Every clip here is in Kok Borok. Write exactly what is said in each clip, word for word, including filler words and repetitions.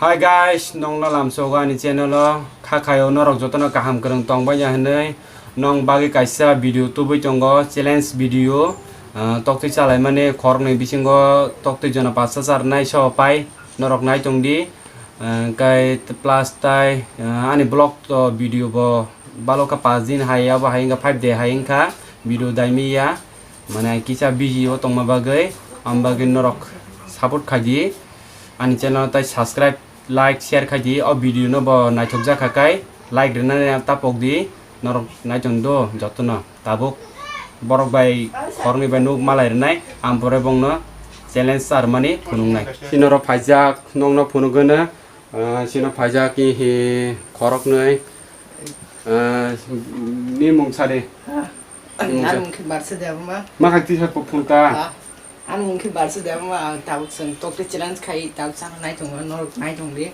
Hi guys, nongno lamsogo ani channel o. Kha khayo norok jotono kaham kwrwng tongbai ya hwnwi nong bagwi kaisa video tubui tongo, challenge video. Ah, toktwi chalaimani khoroknwi bisingo toktwi jona pasta charnai so pai norok nai tongdi. Ah, kai t-, plus tai, ah, ani vlog to video bo balo kha paanch din hai, abo hai wngkha five day hai wngkha video daimi ya. Mane kisa busy o tongma bagwi, am bagwi norok support khaidi. Ani channel tai subscribe, like, share khaidi. O video no bo naithok jakha kai like rwnani tapok di. Norok naitong do jotono. Tabuk borok bai khoroknwi bai nuk malai rwnai. Am pore bongno challenge charmani phunuknai. Sinorok phaijak nongno phunukgwno. Ah, sino phaijak hi khoroknwi. Ah, ni mung sadi. Ah, ni mung ani sa- mung khe Barsa Debbarma. Ma khak tisa phung ta. Ah, ani mung khe Barsa Debbarma, ang tabuk chwng tokti challenge khai, tabuk chang nai tongo, norok nai tong di.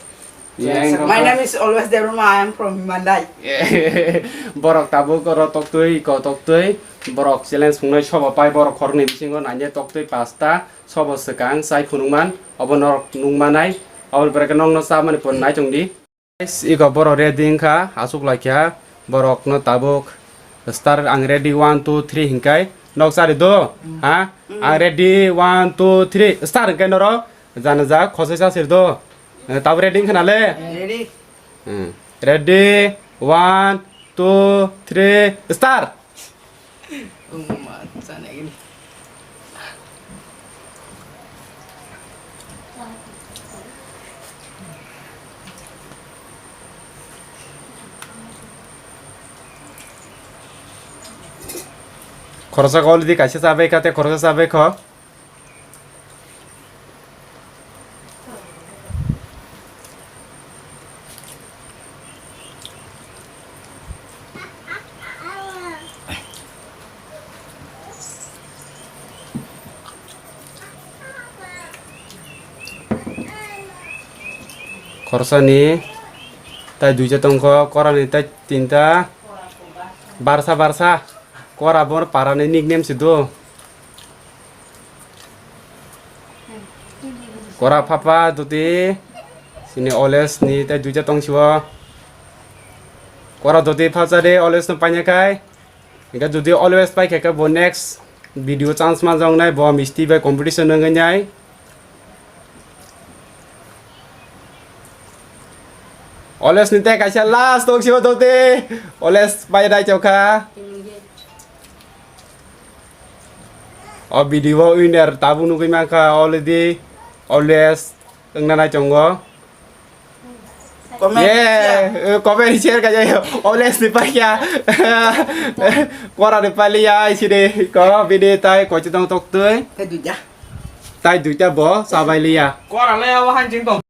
Yeah, so, ang my name is Always Debbarma, I am from Himandai. Borok tabuk oro toktwi, ko toktwi. Borok challenge phungnai sobo pai borok khoroknwi bisingo nanya toktwi pasta. Sobo swkang chai phunukman, obo norok nukmanai, obo bwrwkhe nokno chamani pore naitongdi. Guys, iko borok ready wngkha, achuk laikha, borokno tabuk start ang ready one, two, three hinkai, nok chari do, ha? Ang ready one, two, three, start hinkai norok, jana ja, khosai sa sir do, tabuk ready wngkha nale? Ready. Hmm. Ready, one, two, three, start! Uma, sana gini. Khoroksa kho already kaisa chabai kha, tei khoroksa chabai kho. Khorsani tai duita tongkho, korani tai tinta, barsa barsa, kora bo parani nickname se do. Kora phapa doti sini Oles ni tai duita tong siwo. Kora doti phalsa de Oles no paina kai. Hingke jodi Always pai khe bo next video chance ma jong nai bo misti bai competition wngwi nai. Oles ni te kaisa last tong siwo doti. Oles bai dai chokha. O video o winner tabuk nugwi mankha already. Oles wngna nai tongo. Comment. Yeah, eh, comment share kajai. Oles ni paikya. Kora ni paliya iside ko bini tai kochi tong toktwi. Tai duita. Tai duita bo sabai liya. Kora le awa hanjing tong.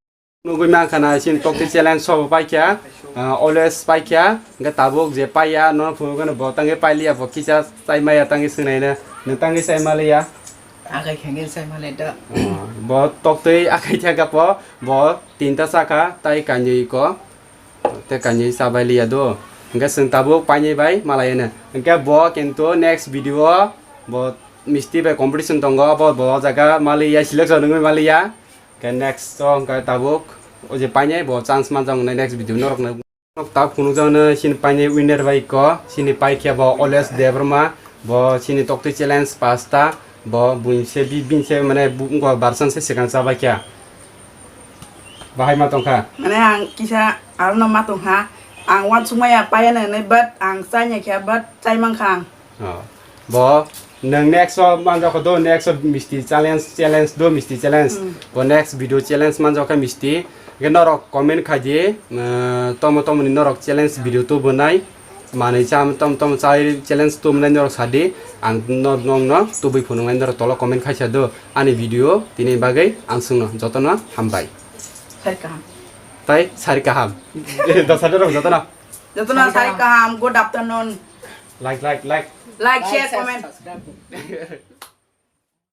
Nugwi mankha na isin tokti challenge sobo paikya, ah, Always paikya, hingke tabuk je paiya, no phunukgwno bo tangwi pailiya, bo kisa chaimaya tangwi swngnaino, nwng tangwi chaimaliya. Akai khenge chaimale da. Ah, bo toktwi akai thangka po, bo tinta chakha, tai kanjwi ko, te kanjwi chabailiya do. Hingke chwng tabuk painai bai malaiyano. Hingke bo kintu next video o bo misti bai competition tongo, bo, bo jaga maliya, selection wngwi maliya. Khe next o hwnkhe tabuk o je painai bo chance manjak wngnai next video norokno. Tabuk phunukjakno chini painai winner bai ko, chini paikhe bo Oles Debbarma, bo chini toktwi challenge pasta, bo buinse bi-, binse mane bu-, wngkha barsan se swkang chabaikha. Bahai ma tongkha? Mane ang kisa arono ma tongkha, ang uansukmaya paiya nai, but ang chainai khe, but chaimankha ang. Oh. Bo nwng next o manjak kho do, next o misti challenge, challenge do, misti challenge. Hmm. Bo next video challenge manjak kha misti. Hingke norok comment khai di, eh, tomo tomo ni norok challenge video tubunai. Manui cham tomo tomo chai challenge tubunai norok sadi. Ang no, nongno tubui phunuknai norok tolo comment khaisa do. Ani video tini bagwi ang swngno jotono hambai. Sari kaham. Tai sari kaham. Dosa dorok jotono. Jotono sari kaham. Good afternoon. Like, like, like. Like, share, comment. Subscribe.